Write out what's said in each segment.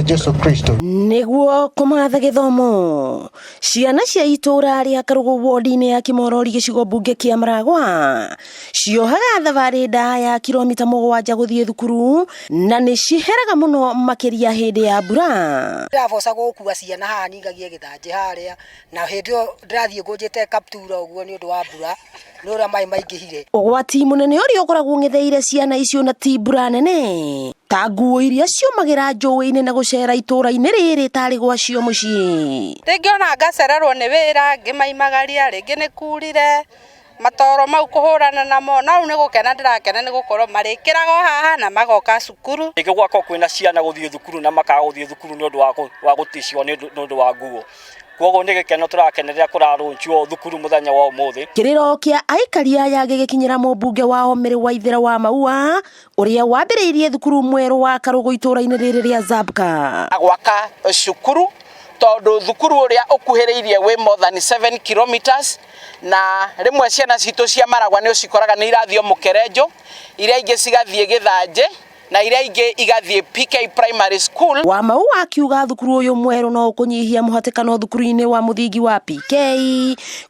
Jesu Kristo. Nĩguo kũmatha gĩthomo, ciana cia itũũra rĩa Karũgũ wodi-inĩ ya Kĩmorori gĩcigo mbunge kĩa Maragwa ciohaga thabarĩ ndaya ya kilomita 7 gũthiĩ thukuru na nĩ ciheraga mũno makĩria hĩndĩ ya mbura. Ndĩraboca gũkua ciana haha ningagie gĩthanjĩ harĩa na hĩndĩ ĩyo ndĩrathiĩ ngũnjĩte kaptura ũguo nĩ ũndũ wa mbura nĩ ũrĩa maĩ maingĩhire. Ũgwati mũnene ũrĩa ũkoragwo ũng'etheire ciana icio na ti mbura nene ta nguo iria ciũmagĩra njũĩ-inĩ na gũcera itũũra-inĩ rĩrĩ tarĩ gwacio mũciĩ. Rĩngĩ ona ngacererwo nĩ wĩra ngĩmaimagaria, rĩngĩ nĩ kurire matoro mau kũhũrana namo, no rĩu nĩ gũkena ndĩrakena nĩ gũkorwo marĩkĩraga o haha na magoka cukuru. Rĩngĩ gwakorwo kwĩna ciana gũthiĩ thukuru na makaga gũthiĩ thukuru nĩ ũndũ wa gũticwo nĩ ũndũ wa nguo. Koguo nĩ gĩkeno tũrakenerera kũrarũnchwo thukuru mũthenya wa ũmũthĩ. Kĩrĩro kĩa aikari aya gĩgĩkinyĩra mũmbunge wao Mary Waithera wa Maua ũrĩa wambĩrĩirie thukuru mwerũ wa Karũgũ itũũra-inĩ rĩrĩ rĩa Zabka. Gwaka cukuru tondũ thukuru ũrĩa ũkuhĩrĩirie wĩ more than 7 kilometers na rĩmwe ciana citũ cia Maragwa nĩ ũcikoraga nĩ irathiĩ Mũkerenjo, iria ingĩ cigathiĩ Gĩthanjĩ na iria ingĩ igathiĩ PK Primary School. Wa Maua akiuga thukuru ũyũ mwerũ no ũkũnyihia mũhatĩkano thukuru-inĩ wa mũthingi wa PK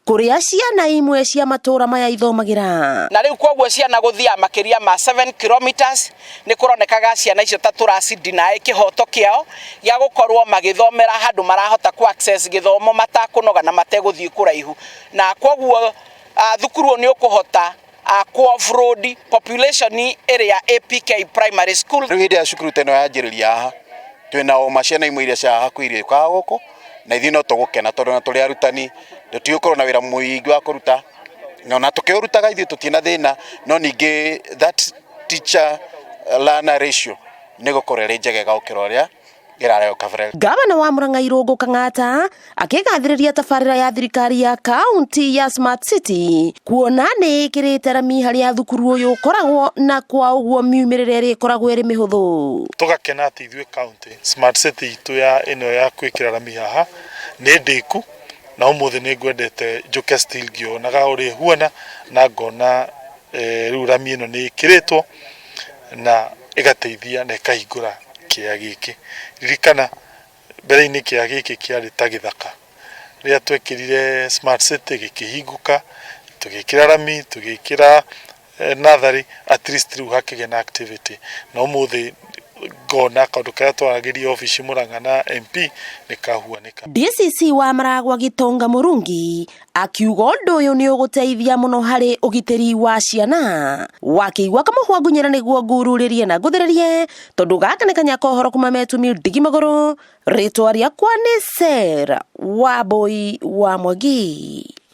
kũrĩa ciana imwe cia matũũra maya ithomagĩra. Na rĩu koguo ciana gũthiaga makĩria ma 7 kilometers nĩ kũronekaga ciana icio ta tũracidinaĩ kĩhoto kĩao gĩa gũkorwo magĩthomera handũ marahota ku access gĩthomo matakũnoga na mategũthiĩ kũraihu, na koguo thukuru ũyũ nĩ ũkũhota ku offroad population ĩrĩa APK Primary School. Rĩu hĩndĩ ya cukuru ta ĩno yanjĩrĩria haha twĩna oma ciana imwe iria cia hakuhĩ irĩũkaga gũkũ na ithuĩ no tũgũkena tondũ ona tũrĩ arutani tũtigũkorwo na wĩra mũingĩ wa kũruta, na ona tũkĩũrutaga ithuĩ tũtirĩ na thĩna, no ningĩ that teacher learner ratio nĩ gũkorwo ĩrĩ njegega gũkĩra ũrĩa ĩrarĩ kabere. Gavana wa Murang'a Irũngũ Kang'ata akĩgathĩrĩria tabarĩra ya thirikari ya kaunti ya Smart City kuona nĩ ĩkĩrĩte rami harĩa thukuru ũyũ ũkoragwo na kwa ũguo miumĩrĩre ĩrĩ ĩkoragwo ĩrĩ mĩhũthũ. Tũgakena atĩ ithuĩ kaunti Smart City itũ ya ĩno ya gwĩkĩra rami haha nĩ ndĩku, na ũmũthĩ nĩ ngwendete njũke still ngĩonaga ũrĩa ĩhuana na ngona rĩu rami ĩno nĩ ĩkĩrĩtwo na ĩgateithia na ĩkahingũra kĩea gĩkĩ. Ririkana mbere-inĩ kĩea gĩkĩ kĩarĩ ta gĩthaka, rĩrĩa twekĩrire Smart City gĩkĩhingũka, tũgĩkĩra rami, tũgĩkĩra natharĩ, at least rĩu hakĩgĩa na activity, na ũmũthĩ ngona kaũndũ karĩa twaragĩria obici Murang'a na MP nĩ kahuanĩka. DCC wa Maragwa Gitonga Mũrungi akiuga ũndũ ũyũ nĩ ũgũteithia mũno harĩ ũgitĩri wa ciana. Wakĩigua kamũhwa ngunyĩra nĩguo ngururĩrie na ngũthĩrĩrie tondũ gaka nĩ kanya kohoro kuma metumi ndigi magũrũ. Rĩtwa rĩakwa nĩ Sarah Wambui wa Mwangi.